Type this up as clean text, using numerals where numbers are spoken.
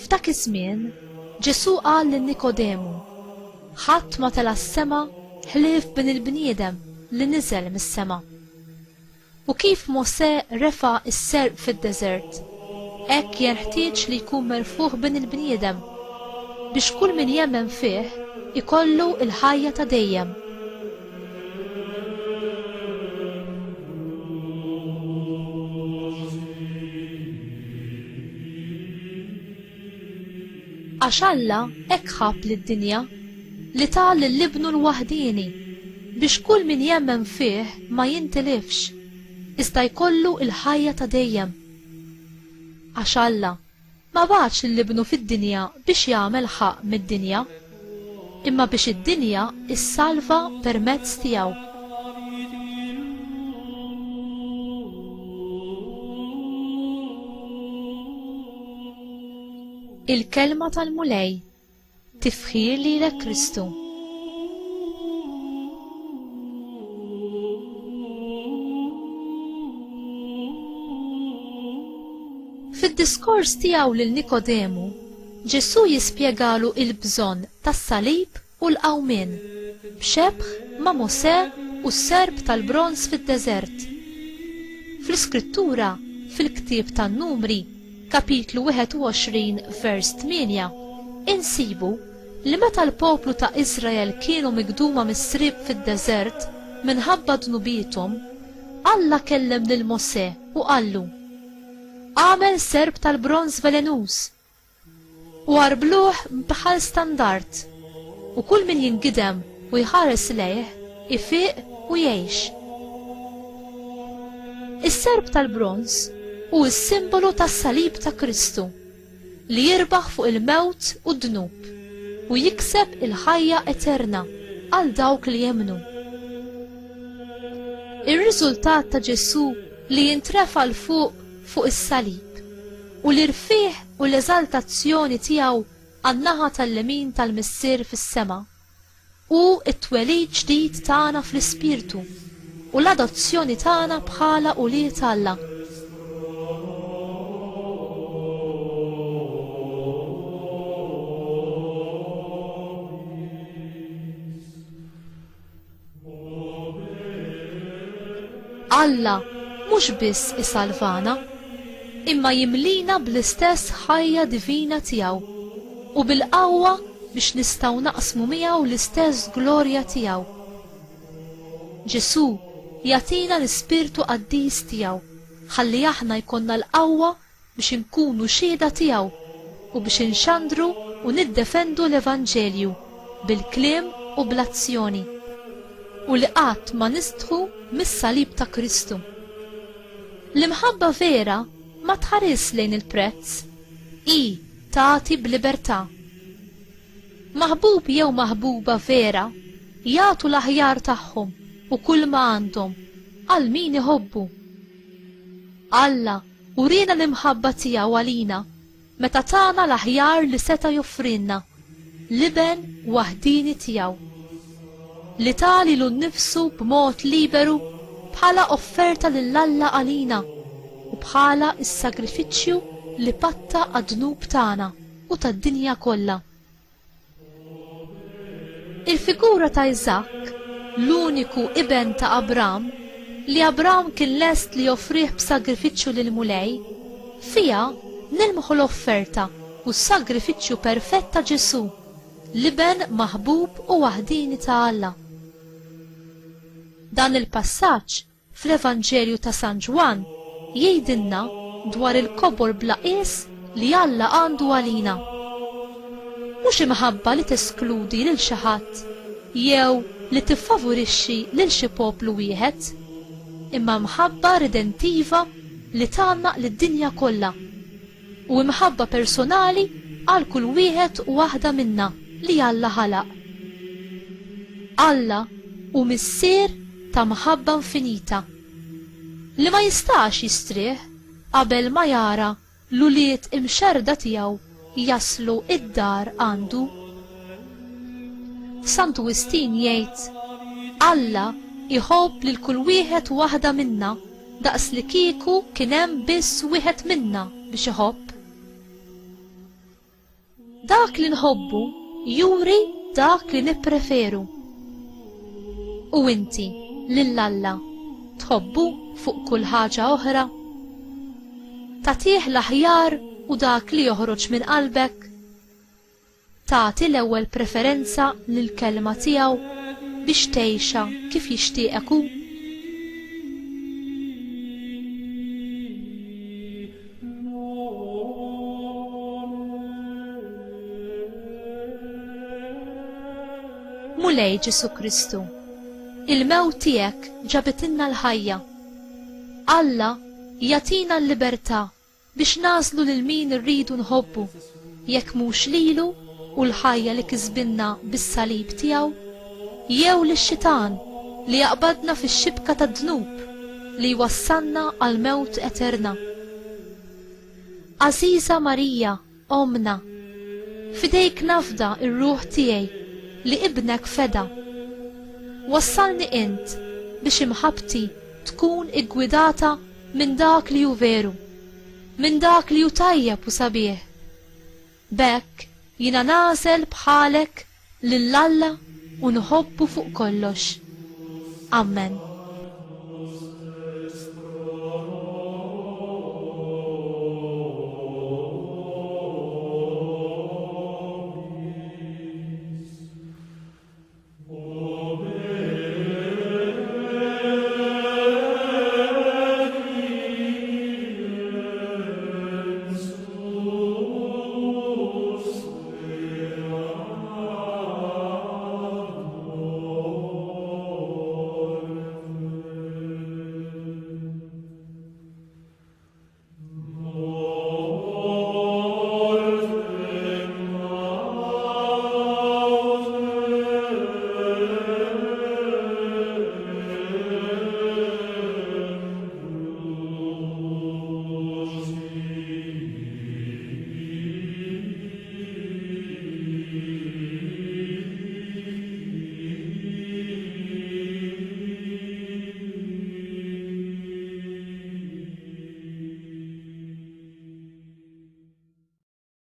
F'dak iż-żmien, Ġesù qal lil Nikodemu, Ħadd ma tela' s-sema ħlief Bin il-bniedem li niżel mis-sema. U kif Mosè refa' s-serp fid-deżert, hekk jenħtieġ li jkun merfugħ Bin il-bniedem, biex kull min jemmen fih ikollu l-ħajja ta' dejjem. Għax Alla hekk ħabb lid-dinja, li ta lil Ibnu l-waħdieni, biex kull min jemmen fih ma jintilifx, iżda jkollu l-ħajja ta' dejjem. Għax Alla ma bagħatx lil Ibnu fid-dinja biex jagħmel ħaqq mid-dinja, imma biex id-dinja ssalva permezz tiegħu. Il-Kelma tal-Mulej, Tifħir lilek Kristu. Fid-diskors tiegħu lil Nikodemu, Ġesù jispjegalu il-bżonn tas-salib u l-qawmien, b'xebh ma' Mosè u s-serp tal-bronż fid-deżert. Fl-Iskrittura, fil-ktieb tan-Numri, kapitlu 21 vers 8, insibu li meta l-poplu ta' Iżrael kienu migduma mis-sriep fid-deżert minħabba dnubiethom, Alla kellem lil Mosè u qallu, Agħmel serp tal-bronż velenuż, U għarbluh bħal standard, u kull min jingidem u jħares lejh ifiq u jgħix. Is-serp tal-bronż hu s-simbolu tas-salib ta' Kristu, li jirbaħ fuq il-mewt u d-dnub, u jikseb il-ħajja eterna għal dawk li jemmnu. Ir-riżultat ta' Ġesù li jintrefa' 'l fuq fuq is-salib, u l-irfigħ u l-eżaltazzjoni tiegħu għan-naħa tal-lemin tal-Missier fis-sema, hu t-twelid ġdid tagħna fl-Ispirtu u l-adozzjoni tagħna bħala ulied Alla. Alla mhux biss isalvana, imma jimlina bl-istess ħajja divina tiegħu u bil-qawwa biex nistgħu naqsmu miegħu l-istess glorja tiegħu. Ġesù jagħtina l-Ispirtu Qaddis tiegħu ħalli aħna jkollna l-qawwa biex inkunu xhieda tiegħu u biex inxandru u niddefendu l-Evanġelju bil-kliem u bl-azzjoni, u li qatt ma nistħu mis-salib ta' Kristu. L-imħabba vera ma tħarisx lejn il-prezz, hi tagħti b'libertà. Maħbub jew maħbuba vera jagħtu l-aħjar tagħhom u kulma għandhom għal min iħobbu. Alla uriena l-imħabba tiegħu għalina meta tana l-aħjar li seta' joffrilna, l-Iben waħdieni tiegħu, li ta lilu nnifsu b'mod liberu bħala offerta lil Alla għalina u bħala s-sagrifiċċju li patta għad-dnub tagħna u tad-dinja kollha. Il-figura ta' Iżakk, l-uniku iben ta' Abram, li Abram kien lest li joffrih b'sagrifiċċju lill-Mulej, fiha nilmħu l-offerta u s-sagrifiċċju perfett ta' Ġesù, l-Iben maħbub u waħdieni ta' Alla. Dan il-passaġġ Fl-Evanġelju ta' San Ġwann jgħidilna dwar il-kobor bla qies li Alla għandu għalina. Mhux imħabba li teskludi lil xi ħadd jew li tiffavurixxi lil xi poplu wieħed, imma mħabba redentiva li tgħannaq lid-dinja kollha u imħabba personali għal kull wieħed u waħda minna li Alla ħalaq. Alla hu Missier ta' mħabba infinita, li ma jistax jistrieħ qabel ma jara l-ulied imxerrda tiegħu jaslu d-dar għandu. Santu Wistin jgħid, Alla jħobb lil kull wieħed u waħda minna daqs li kieku kien hemm biss wieħed minna biex iħobb. Dak li nħobbu juri dak li nippreferu. U inti, lil Alla, tħobbu fuq kull ħaġa oħra? Tagħtih l-aħjar u dak li joħroġ minn qalbek? Tagħti l-ewwel preferenza lill-Kelma tiegħu biex tgħixha kif jixtieqek hu? Mulej Ġesù Kristu, il-mewt tiegħek ġabitilna l-ħajja. Alla jagħtina l-libertà biex nagħżlu lil min irridu nħobbu, jekk mhux lilu u l-ħajja li kisbilna bis-salib tiegħu, jew lix-xitan li jaqbadna fix-xibka tad-dnub li jwassalna għall-mewt eterna. Għażiża Marija, Ommna, f'idejk nafda r-ruħ tiegħi li Ibnek feda. Wassalni int biex imħabbti tkun iggwidata minn dak li hu veru, minn dak li hu tajjeb u sabiħ. B'hekk jiena nagħżel bħalek lil Alla u nħobbu fuq kollox. Ammen.